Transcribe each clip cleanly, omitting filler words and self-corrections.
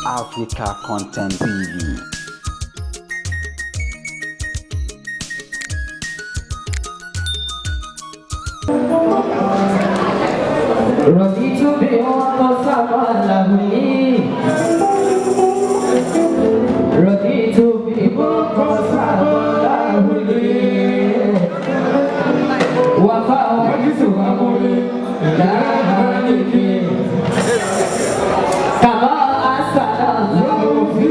Africa Content TV. رضيت بوقص لهوي، رضيت بوقص لهوي، وفوقت أمري لا مالكي كما أسأل الله في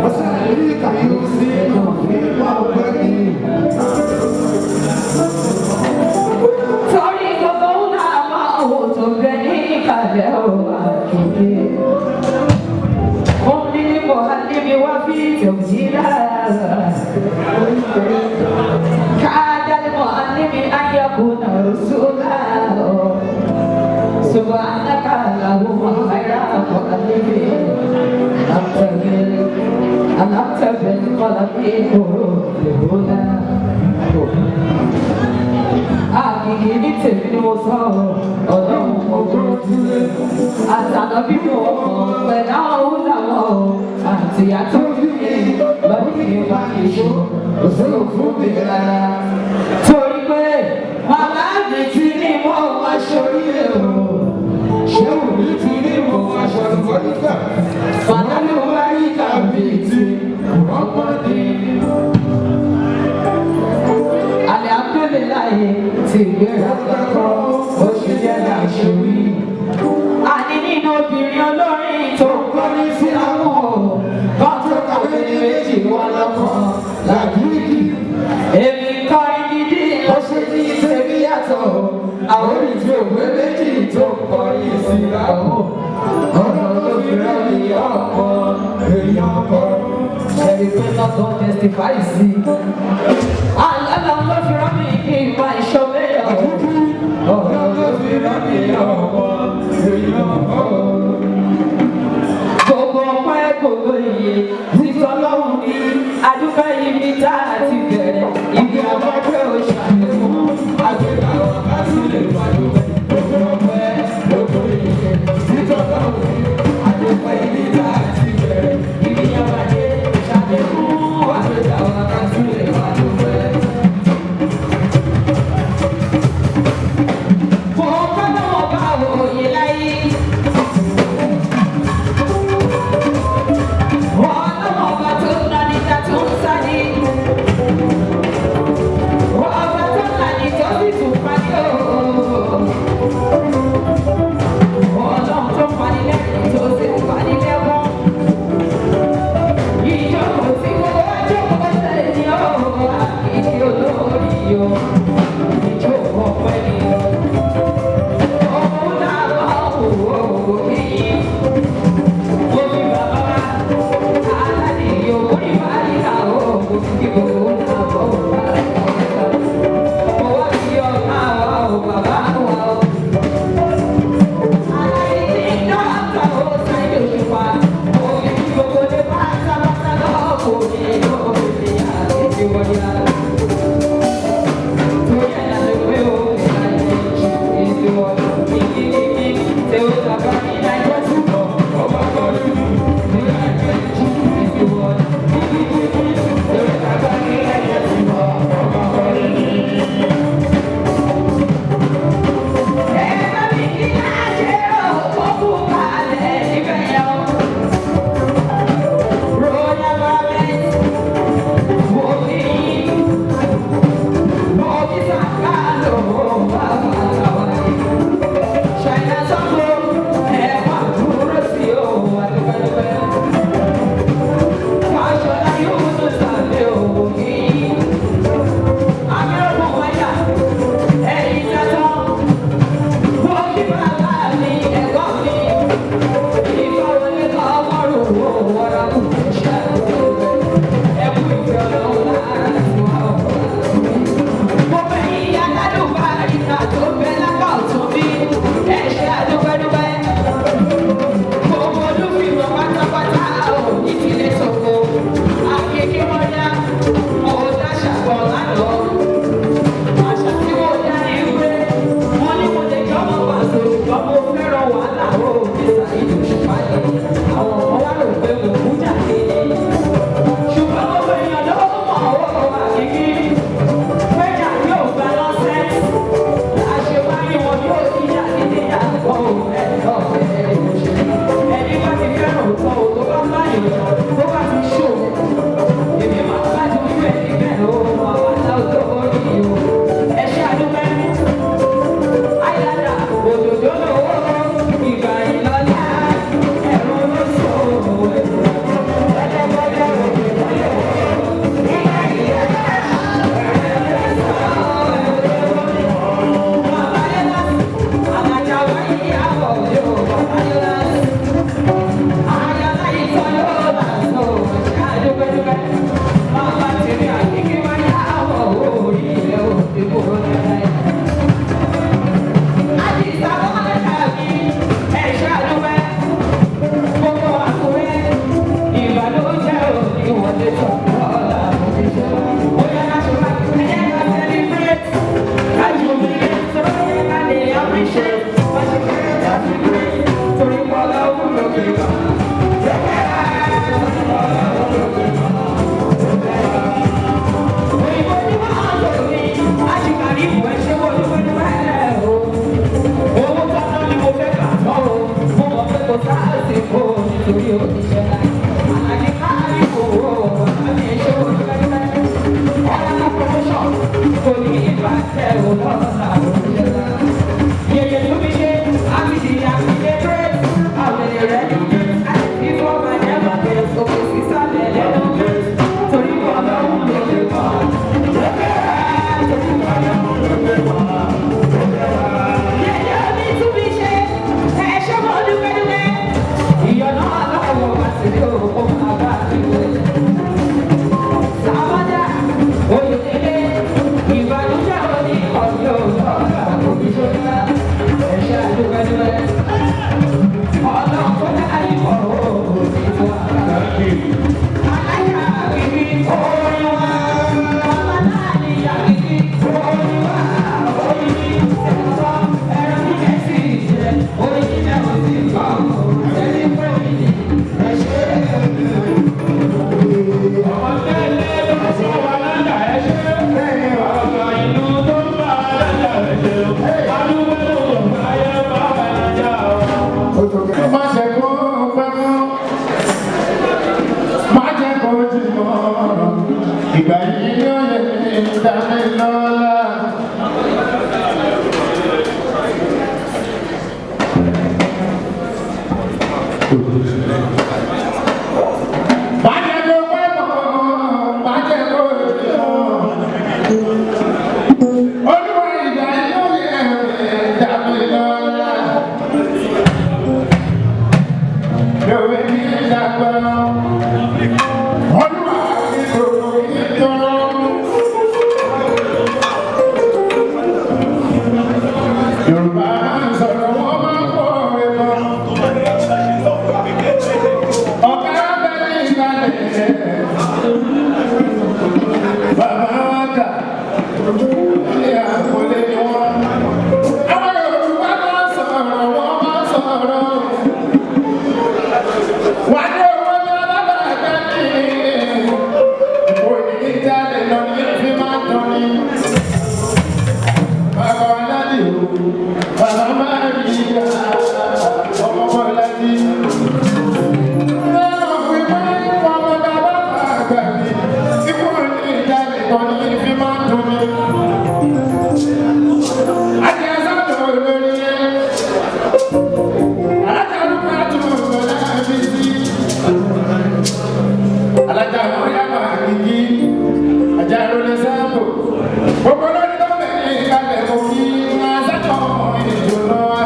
وسأليك يوسف في موقعي. Torí gbogbo ńlá máa wò tó bẹ ní ìkàlẹ̀ ò àkèké. Ó ní Mọ̀hálíbi wá fi tòjìlá. Káàdálí Mọ̀hálíbi ayọ̀kùnà rọ̀ṣúlá. Subhanaka Allahumma khayra mu'allimin. Lam tazil, alam tazil qalbi hurufuna. Àkìkì ní tèmi ni mo sọ ọ́, ọlọ́run ogún àtàlọ́ bí mo pẹ̀lú àwọn òwúlàwọ̀ àti àtọ́ bí mi lọ́dún ní bá mi ṣó òṣèlú fún mi rárá. Torí pé màmá mi ti ní mo wá sórí o, Ṣé òní ti ní mo aṣọ ìfọ̀níkà? màmá mi wá rí Tàbí ti ọmọdé. Alihamdulilayi ti gbéra kọ́ oṣù jẹ́ láṣọrí. Àní nínú obìnrin olórin tó ń kọ́ ní sílámù o, kan tó kàwé ní méjì wọn lọ́kàn Làkìkì Èmi kọrin gidi ó ṣe ní tèmi yàtọ̀. Àwọn olùtí òwe méjì tó ń kọrin síra o. Ọ̀rọ̀ ló fi rán mi ọ̀pọ̀ èèyàn kan. Ṣẹ̀rí pé lọ́kàn testify sí. Àlọ́ ló fi rán mi kí n máa ṣọ́ mẹ́yọ̀. Ọ̀rọ̀ ló fi rán mi ọ̀pọ̀ èèyàn kan. Gbogbo ọpẹ́ gbogbo iye títọ́ lọ́hùn ní adúpẹ́ ibi tá a ti bẹ̀rẹ̀ ibi àbọ̀dé oṣù àlékún. Àgbéga ọ̀gá sí lè gbàdúrà. Gbogbo ọpẹ́ gbogbo iye títọ́ lọ́hùn ní àdúpẹ́ ibi tá a ti bẹ̀rẹ̀. Ibi àbàdé ṣàlékún. Àgbéga ọ̀gá sí lè gbàdúrà. ṣe. Má ṣe kéré láti gbé torí pọ́lá òun lókè wá. Òyìnbó ní máa ń lò ní àṣìkàrí ìwé ṣé wọ́n ní wọ́n ní wẹ́ẹ̀ o. Owó tọ́tọ́ ni mo fẹ́ gbà tán o. Mo mọ̀ pé kò sáàsì kó o nítorí oníṣẹ́ láì. Àlàyé káàrí owó àmì ẹ̀ṣẹ́ onígbẹ́gbẹ́. Ọ̀la promotion kò ní ìbàjẹ́ o lọ́sà oníṣẹ́ láì. Yèyè tó mi ṣe àbídì àbídé grace. Àwọn ènìyàn rẹ̀ ní àti fọ́ọ̀mù ẹ̀jẹ̀ bàtẹ̀ òkè sísàlẹ̀ lẹ́nu. Torí kọ́ lọ́hùn ló lè wà. Torí kọ́ lọ́hùn ló lè wà. Yẹ̀yẹ́ mi tún mi ṣe, ẹ ṣé mo dúpẹ́ dúpẹ́. Ìyọ̀nà aláwọ̀ wá sí ní òkú máa bá mi wẹ̀. Sàmọ́dá, Oyèdélé, ìbànújẹ́ òní ọ̀dọ́ ọ̀gá òbí ṣọ́lá. Ẹ ṣé àdúpẹ́ dúpẹ́. Ọlọ́run tó dá ìwọ̀ òní tó àgbà. Alájà kìkì orin wa, ọmọ náà ní àkìkì orin wa, orin ní ẹ̀kọ́ ẹ̀rọ jíjẹ sí ìjẹ, orin jíjẹ ò sí ìgbà òun, ẹni pé mi ní ẹ ṣe é. Má jẹ́ kó pẹ́ mọ́, má jẹ́ kó jìnnà, ìgbà yìí yóò yẹ kí n dá mi lọ́lá. Má jẹ́ kó pẹ́ mọ́, má jẹ́ kó jìnnà. Olúwa ìgbà yìí yóò yẹ kí n dá mi lọ́lá. Lówe ní ìdàgbà. Olúwa ìṣòro ìtọ́rọ. Yorùbá ń sọ̀rọ̀ wọ́n máa ń pọ̀ ẹ̀mọ́. Ọ̀gá bẹ́ẹ̀ ní ìgbàlẹ̀. Bàbá wa kà ní àkọlé ni wọ́n. Àwọn Yorùbá máa ń sọ̀rọ̀ wọ́n máa ń sọ̀rọ̀. Wà ní owó ní alábàágbá ní òní jáde lọ ní fi máa dán ní. Bàbá Aládì o, bàbá máa rí ìyá ọmọ Bọ́lájí. Lọ́nà pípẹ́ ọmọ bàbá àgbà mi, ikú òní jáde lọ ní fi máa dán ní. Àti ẹ̀sán tó lórí ẹ̀. Alájà ló máa tún ọ̀gá mi sí. Alájà ló yá máa kìkì. Ajá ló lè sáàbò. Gbogbo lórí ló bẹ̀rẹ̀ ìkàlẹ̀ kò kí máa sẹ́kọ̀ọ́ ọmọ ìjọba.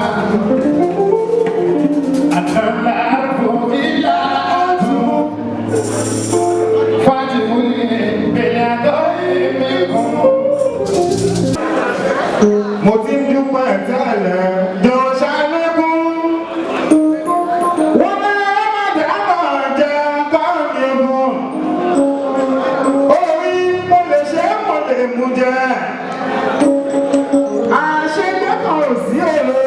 Àtàlà àrùn ìlà àtún. Fájìmù ní ìpínlẹ̀ àtọ́ ìmẹ̀kùn. Mo ti ń dúpẹ́ tẹ́lẹ̀ jọ ṣàlékún. Wọ́n máa má dábàá jẹ káàmì ogun. Orí mo lè ṣe é mo lè mú jẹ. Àṣegbé kan ò sí èrè.